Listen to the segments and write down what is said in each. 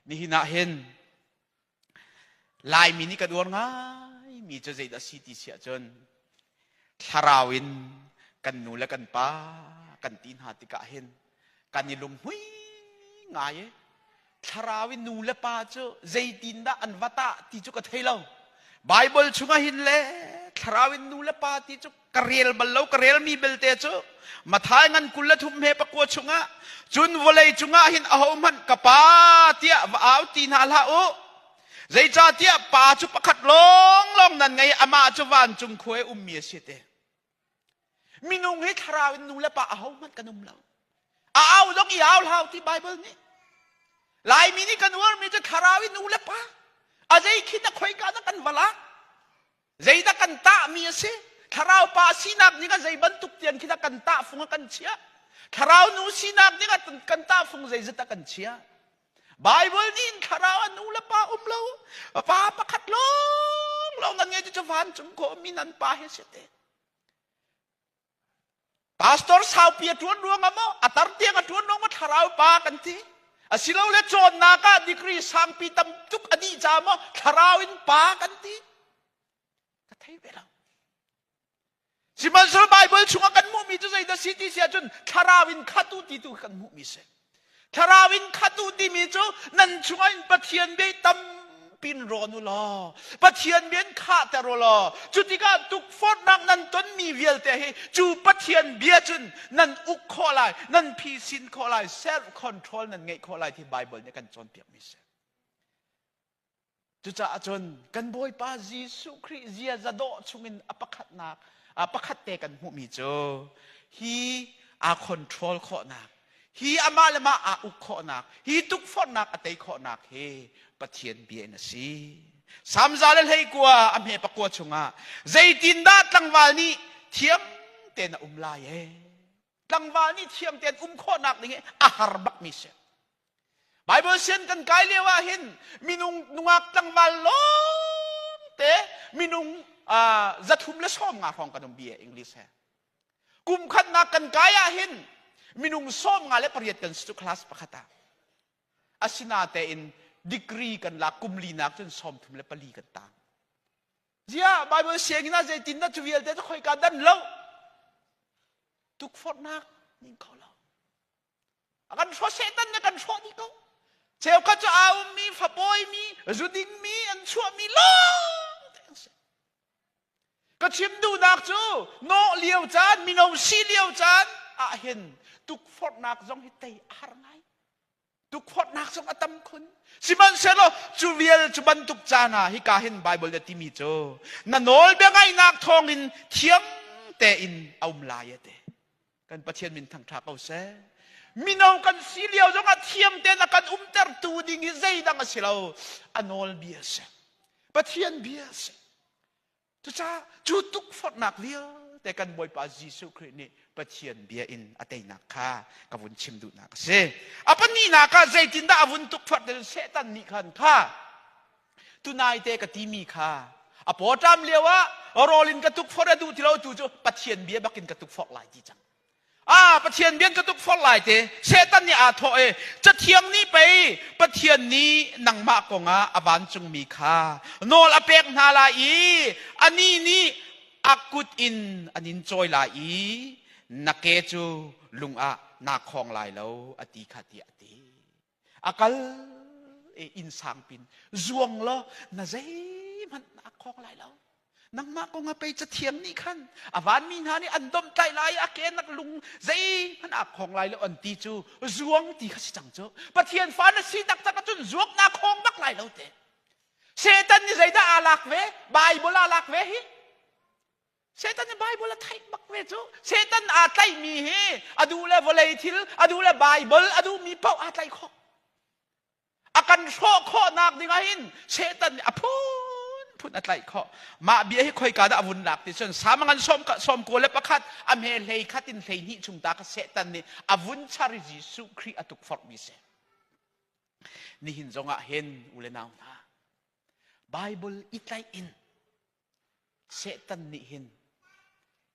Nihin ah hin Laimi nih kan uar ngaimi cu zeidah si ti si ahcun thlarau in kan nu le kan pa kan ti hna tikah hin kan i lunghmui ngai i thlarau in nu le pa cu zeitindah an va tah ti cu ka thei lo. Bible chungah hin le thlarau in nu le pa ti cu ka rel bal lo ka relmi belte cu Mathai ngan 23 he pakua chungah cun vawlei cungah hin ahohmanh ka pa tiah va au ti hna hlah u zeicahtiah pa cu pakhat lawnglawng nan ngei amah cu vancung khua i ummi a si te minung hi thlarau in nu le pa ahohmanh kan um lo a au zong i au hlau ti Bible nih Laimi nih kan uarmi cu thlarau in nu le pa a zei khi na khoika dah kan va lak Zeidah kan tahmi a si? Thlarau pa sinak nih a zei bantuk tian khi dah kan tahfung a kan chiah? Thlarau nu sinak nih a kan tahfung zeizat a kan chiah? Bible nih in thlarau a nu le pa um lo. Pa pakhat lawng lawng nan ngei cu vancung khawhmi nan pa he si te. Pastor saupi a ṭuan ruangah maw a tar tiang a ṭuan ruangah thlarau pa kan ti. Asilole cawnnak ah degree sangpi tam tuk a dih ca maw thlarau in pa kan ti. Ka thei ve lo. Sihmanhsehlaw Bible chungah kan hmuhmi cu zeidah si ti si ahcun thlarau in khat u ti tu kan hmuhmi si. Thlarau in khat u timi cu nan chungah in Pathian bia tampin rawn u law Pathian bia in khahter u law cu tikah tukforhnak nan tonmi vialte hi cu Pathian bia cun nan uk khawh lai nan phisin khawh lai self control nan ngeih khawh lai ti Bible nih kan cawnpiakmi si. Cucaah cun kan Bawipa Jesuh Khrih ziaza dawh chungin a pakhatnak pakhat te kan hmuhmi cu hi aa control khawhnak hi amah le mah aa uk khawhnak hi tukforhnak a tei khawhnak hi Pathian bia in a si. Samza le hleikua a hme pakua chungah zeitindah tlangval nih thiam tein a um lai ee tlangval nih thiam tein um khawhnak ding hi a har bakmi si. Bible sian kan kai lio ah hin minung nungak tlangval lawng te minung 370 hrawng kan um bia English he. Kum khatnak kan kai ah hin minung 58 kan si cu class pakhat ah. Asinatein degree kan lak kum linak cun 34 kan tang. Ziah Bible sianginn ah zeitin dah cu vialte cu khoika dan lo? Tukforhnak ning kho lo. A kan hrawh Satan nih kan hrawh dih ko. Cheukhat cu aa ummi, fapawimi, zudingmi, an chuahmi lawng te an si. Ka chim duhnak cu nawh lio caan, mino si lio caan ah hin tukforhnak zong hi tei a har ngai. Tukforhnak zong a tam khun. Sihmanhsehlaw cu vial cu bantuk caan ah hika hin Bible nih a timi cu na nawlbia ngaihnak thawngin thiang tein a um lai a ti. Kan Pathian min thangṭha ko seh. Mino kan si lio zongah thiang tein a kan umtertu ding hi zeidang a si lo. A nawlbia a si. Pathian bia a si. Cucaah cu tukforhnak vialte kan Bawipa Jesuh Khrih nih Pathian bia in a teinak kha ka vun chim duhnak a si. A pahnihnak ah zeitindah a vun tukforh ti Satan nih khan kha tunai te ka timi kha a pawṭam lio ah rawl in ka tukforh a duh ti lo tu cu Pathian bia bakin ka tukforh lai ti cang. Ah, Pathian bian ka tukforh lai te. Satan nih aa thawh i, Cathiang nih pei Pathian nih nangmah kongah a vancungmi kha nawl a pek hna lai i anih nih a kut in an in cawi lai i na ke cu lung ah naa khawng lai lo a ti kha tiah a ti. A kal i inn sangpin zuang law na zeihmanh naa khawng lai lo. Nangmah kong ah pei cathiang nih khan a vanmi hna nih an domhtlaih lai a ke nak lung zeihmanh aa khawng lai lo an ti cu zuang ti kha si cang cu. Pathian fa na si taktak ahcun zuang naa khawng bak lai lo te. Satan nih zeidah aa lak ve? Bible aa lak ve hi. Satan nih Bible a theih bak ve cu. Satan aa tlaihmi hi a duh le vawlei thil, a duh le Bible, a duhmi paoh aa tlaih khawh. A kan hrawh khawhnak ding ah hin Satan nih a phunphun a tlaih khawh. Mah bia hi khoika dah a vun lak ti cun Samangan sawm sawm kua le pakhat a hme hlei khat in hlei hnih chung ta kha Satan nih a vun char i Jesuh Khrih a tukforhmi si. Nihin zong ah hin u le nau hna Bible i tlaih in Satan nih hin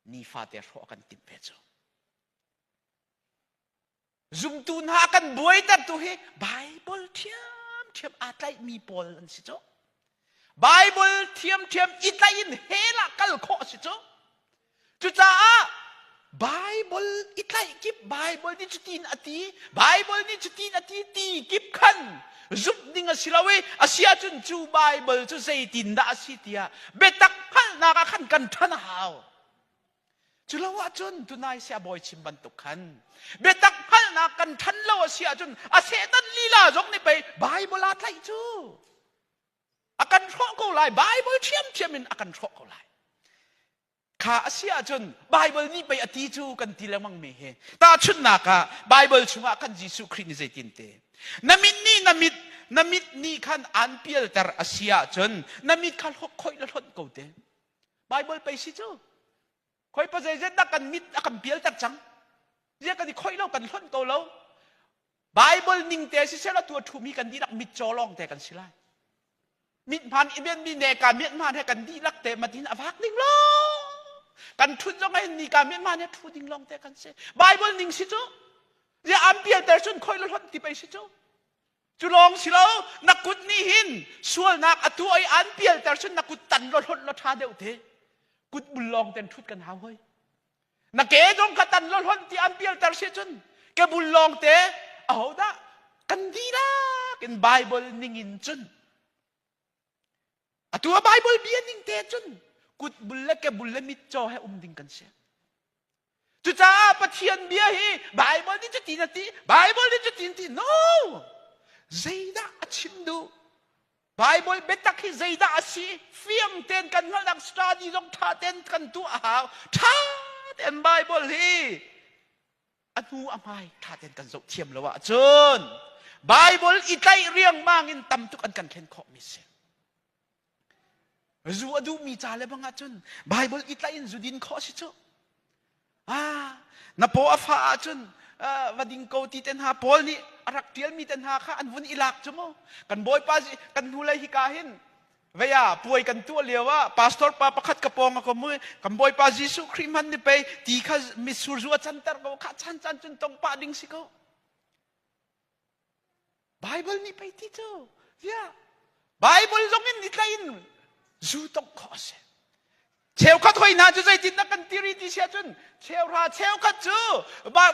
nifate hrawh a kan timh ve cu. Zumtu hna a kan buaitertu hi Bible ṭhiam. ṭhiamṭhiam aa tlaihmi pawl an si cu. Bible ṭhiamṭhiam i tlaih in hell ah kal khawh a si cu. Cucaah Bible i tlaih kip Bible nih cutin a ti, Bible nih cutin a ti ti kip khan zumh ding a si lo i a si ahcun cu Bible cu zeitindah a si tiah biatak hngalhnak ah khan kan ṭhan a hau. Cu lo ahcun tunai sia bawi chim bantuk khan biatak hngalhnak kan ṭhan lo a si ahcun a Satan lila zong nih pei Bible aa tlaih cu a kan hrawh ko lai Bible ṭhiamṭhiam in a kan hrawh ko lai. Kha a si ahcun Bible nih pei a ti cu kan ti lengmang mi hi tahchunhnak ah Bible chungah kan Jesuh Khrih nih zeitin te na mit nih na mit na mit nih khan aan pialter a si ahcun na mit kha khoih la hlonh ko te Bible pei si cu khoi pa zeizet dah kan mit a kan pialter cang zia kan i khoih lo kan hlonh ko lo Bible ning te si sela tu a ṭhumi kan dihlak mit caw lawng te kan si lai mit hman i ben mi ne ka mit hman he kan dihlak te matin a vak ding lawng kan ṭhut zong hin ni ka mit hman he ṭhu ding lawng te kan si Bible ning si cu zia an pialter cun khoi lo hlonh ti pei si cu Cu lawng si lo, na kut nih hin sualnak a tuah i an pialter cun na kut tan law hlonh law ṭha deuh te. Kut bul lawng ten ṭhut kan hau hoi. Na ke zong kha tan law hlonh ti an pialter si cun ke bul lawng te ahodah kan dihlak in Bible ningin cun atu a Bible bia ning te cun kut bul le ke bul le mit caw he um ding kan si. Cucaah Pathian bia hi Bible nih cutin a ti, Bible nih cutin ti. No! Zeidah a chim duh? Bible biatak hi zeidah a si? Fiang tein kan hngalhnak study zong ṭha tein kan tuah a hau. Ṭha tein Bible hi a hnu a hmai ṭha tein kan zoh thiam lo ahcun Bible i tlaih riangmang in tam tuk an kan thlen khawhmi si. Zu a duhmi ca le bang ahcun Bible i tlaih in zu din khawh si cu. Ah, na paw a fah ahcun va ding ko ti te hna Paul nih a rak ṭialmi te hna kha an vun i lak cu mu. Kan Bawipa kan hnulei hika hin veia puai kan tuah lio ah pastor pa pakhat ka pawng a kom kan Bawipa Jesuh Khrih hman ni pei ti kha mitsur zu a canter ko kha chan chan cun tong pah ding si ko. Bible nih pei ti cu ziah Bible zong in nitla in zu tongh khawh a si. Cheukhat hoi hna cu zeitindah kan tiri ti si ahcun cheuhra cheukhat cu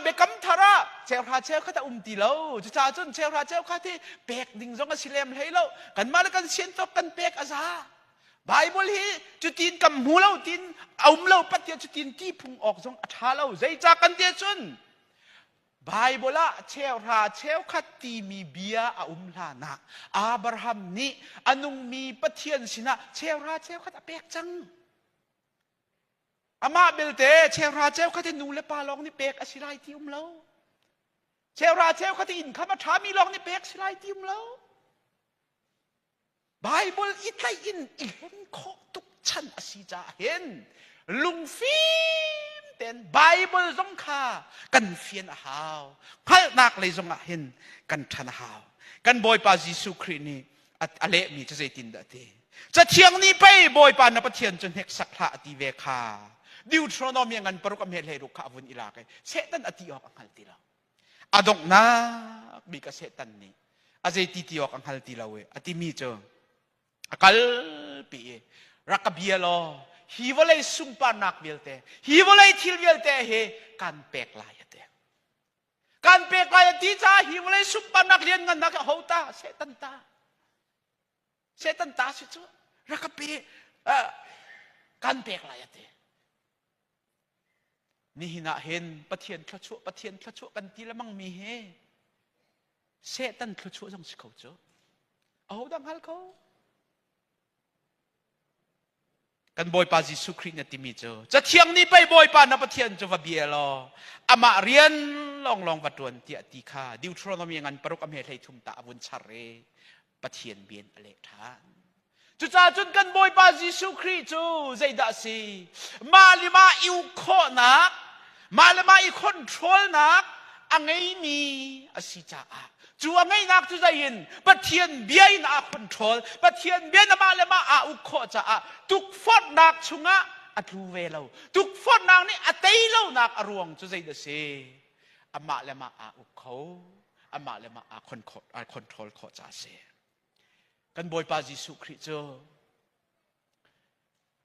biakam thar ah cheuhra cheukhat a um ti lo. Cucaah cun cheuhra cheukhat hi pek ding zong a si lem hlei lo. Kanmah le kan sian tawk kan pek a za. Bible hi cutin kan hmu lo tin a um lo pat tiah cutin ti phung awk zong a ṭha lo. Zeicah kan ti ahcun Baibal ah cheuhra cheukhat timi bia a um hlanah Abraham nih a nungmi Pathian sinah cheuhra cheukhat a pek cang. Amah belte cheuhra cheukhat hi nu le pa lawng nih pek a si lai ti um lo. Cheuhra cheukhat hi inn kham a ṭhami lawng nih pek si lai ti um lo. Bible i tlaih in i hlen khawh tuk chan a si caah hin lungfim tein Bible zong kha kan fian a hau. Hngalhnak lei zong ah hin kan ṭhan a hau. Kan Bawipa Jesuh Khrih nih a lehmi cu zeitindah a ti? Cathiang nih pei Bawipa na Pathian cu hneksak hlah a ti ve kha. Deuteronomy ngan paruk a hme hlei ruk kha a vun i lak i Satan a ti awk a hngal ti lo. A donghnak bik a Satan nih a zeiti ti awk a hngal ti lo i a timi cu a kalpi i rak ka bia law hi vawlei sunparnak vialte hi vawlei thil vialte hi kan pek lai a ti kan pek lai a ti caah hi vawlei sunparnak lianngannak hi ho ta Satan ta Satan ta si cu rak ka pe kan pek lai a ti Nihin ah hin Pathian thluachuah Pathian thluachuah kan ti lemang mi hi Satan thluachuah zong si kho cu. Ahodah hngal kho? Kan Bawipa Jesuh Khrih na timi cu Cathiang nih pei Bawipa na Pathian cu va bia law amah rian lawnglawng va ṭuan tiah ti kha Deuteronomy ngan paruk a hme hlei thum ta a vun char i Pathian bian a leh ṭhan. Cucaah cun kan Bawipa Jesuh Khrih cu zeidah a si? Mah le mah i uk khawhnak, mah le mah i controlnak a ngeimi a si caah cu a ngeihnak cu zei in Pathian bia in aa control, Pathian bia in amah le mah aa uk khawh caah tukforhnak chungah a tlu ve lo. Tukforhnak nih a tei lonak a ruang cu zeidah a si? Amah le mah aa uk kho, amah le mah aa control khawh caah a si. Kan Bawipa Jesuh Khrih cu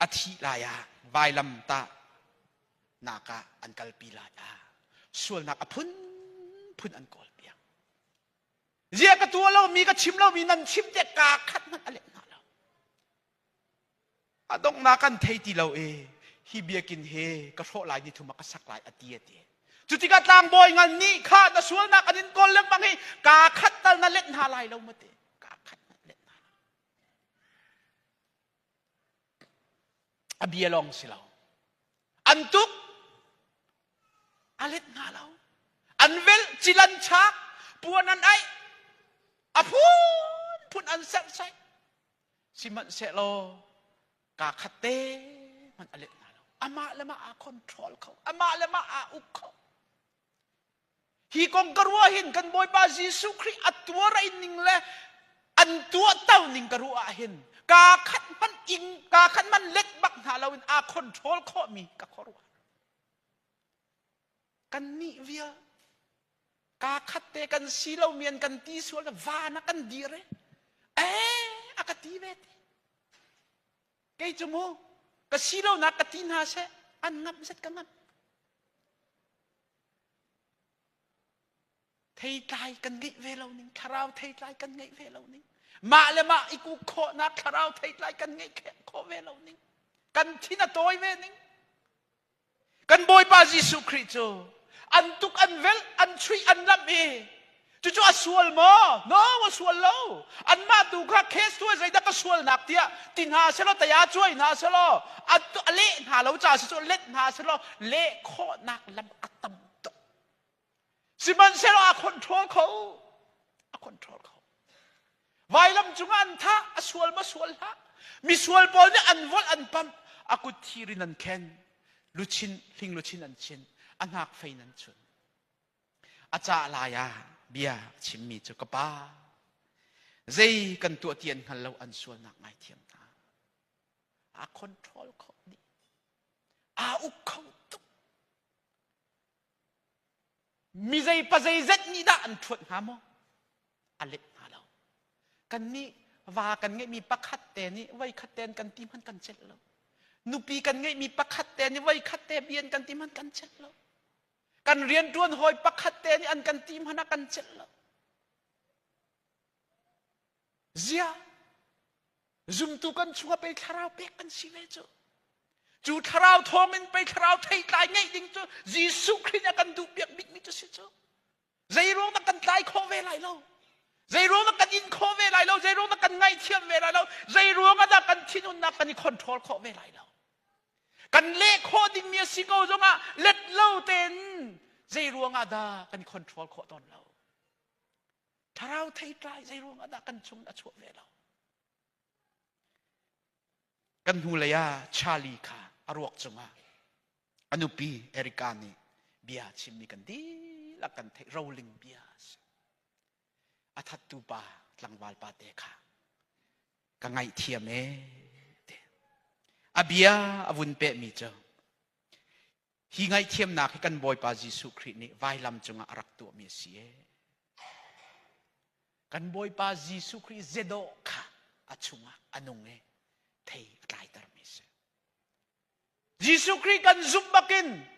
a thih lai ah vailam tah nak ah an kalpi lai ah sualnak a phunphun an kawl piak. Zia ka tuah lomi ka chim lomi nan chim te kaa khat hmanh a let hna lo. A donghnak kan thei ti lo i hi biakinn hi ka hrawh lai ni thum ah ka sak lai a ti a ti. Cu tikah tlangbawi ngan nih kha na sualnak an in kawl lengmang hi kaa khat tal na let hna lai lo ma ti. Kaa khat na let hna lo. A bia lawng si lo. An tuk a let hna lo. An velh cilan chak puan an aih a phunphun an serhsaih. Sihmanhsehlaw kaa khat te hmanh a let hna lo. Amah le mah aa control kho. Amah le mah aa uk kho. Hi kong ka ruah hin kan Bawipa Jesuh Khrih a tuar a ning le an tuah to ning ka ruah ah hin kaa khat hmanh ing kaa khat hmanh let bak hna lo in aa control khawhmi ka khuaruah. Kan nih vial kaa khat te kan si lo mi an kan ti sual van ah kan dir e eh a ka ti ve ti kei cu mu ka si lo nak ka ti hna seh an ngamh zet ka ngamh Theitlai kan ngeih ve lo ning, thlarau theitlai kan ngeih ve lo ning. Mah le mah i kuk khawhnak thlarau theitlai kan ngeih khawh ve lo ning. Kan thin a tawi ve ning. Kan Bawipa Jesuh Khrih cu an tuk an velh an chuih an lamh i cucu a sual maw? No, a sual lo. Anmah tu kha case tu zeidah ka sualnak tiah ti hna selaw taya cuai hna selaw a leh hna lo ca si cu let hna selaw leh khawhnak lam a tam tuk. Sihmanhsehlaw a control kho. A control kho. Vailam cungah an thah, a sual ma sual hlah. Misual pawl nih an volh an pamh, a kut thir in an khen, luchin hling luchin an chin, a hnak fei in an chun. A cah lai ah bia a chimmi cu ka pa, zei kan tuah ti an hngal lo an sualnak ngaithiam hna. A control khawh dih. Aa uk kho tuk. Mi zei pa zeizet nih dah an ṭhuat hnga maw? A let hna lo. Kannih va kan ngeihmi pakhat te nih voikhat te an kan ti hmanh kan celh lo. Nupi kan ngeihmi pakhat te nih voikhat te bian kan ti hmanh kan celh lo. Kan rianṭuan hawi pakhat te nih an kan ti hmanh ah kan celh lo. Zia zumtu kan chungah pei thlarau pek kan si ve cu. Cu thlarau thawngin pei thlarau theitlai ngeih ding cu Jesuh Khrih nih a kan duh piak bikmi cu si cu. Zei ruang dah kan tlai khawh ve lai lo? Zei ruang dah kan in khawh ve lai lo? Zei ruang dah kan ngaihthiam ve lai lo? Zei ruang ah dah kan thinhunnak kan i control khawh ve lai lo? Kan leh khawh dingmi a si ko zongah let lo tein zei ruang ah dah kan i control khawh tawn lo? Thlarau theitlai zei ruang ah dah kan chung a chuah ve lo? Kan hnulei ah Charlie kha a ruak cungah a nupi Erika nih bia chimmi kan dihlak kan theih roling bia a si. A thattu pa tlangval pa te kha ka ngaihthiam ee te. A bia a vun pehmi cu Hi ngaihthiamnak hi kan Bawipa Jesuh Khrih nih vailam cungah a rak tuahmi a si ee. Kan Bawipa Jesuh Khrih zedawh kha a chungah a nung i thei a tlaitermi a si. Jesuh Khrih kan zumh bakin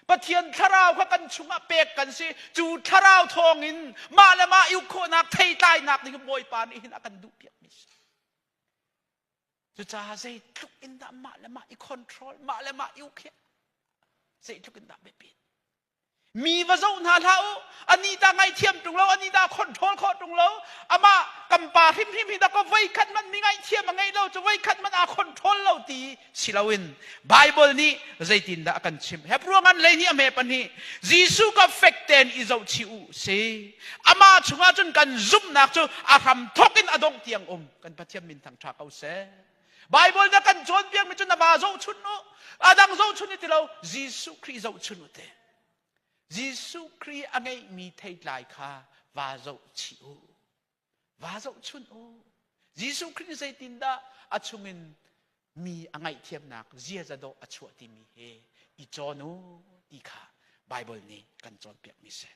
Pathian thlarau kha kan chungah pek kan si. Cu thlarau thawngin mah le mah i uk khawhnak theitlainak ding Bawipa nih hin a kan duhpiakmi a si. Cucaah zeitluk in dah mah le mah i control, mah le mah i uk hi zeitluk in dah biapit. Mi va zoh hna hlah u, ani ta ngaihthiam ṭung lo, ani ta control khawh ṭung lo, amah kan pa hrimhrim hi dah kaw voikhat hmanh mi ngaihthiam a ngeih lo cu voikhat hmanh aa control lo ti si loin Bible nih zeitindah a kan chimh. Hebrew ngan lei nih a hme pahnih Jesuh ka fek tein i zohchih u si. Amah chungah cun kan zumhnak cu a hram thawk in a dongh tiang um. Kan Pathian min thangṭha ko seh. Bible na kan cawnpiakmi cu na va zohchun u. A dang zohchun i ti lo, Jesuh Khrih zohchun u te. Jesuh Khrih a ngeihmi theitlai kha va zohchih u. Va zohchun u. Jesuh Khrih nih zeitindah a chungin mi a ngaihthiamnak ziaza dawh a chuah timi hi i cawn u ti kha Bible nih kan cawnpiakmi si.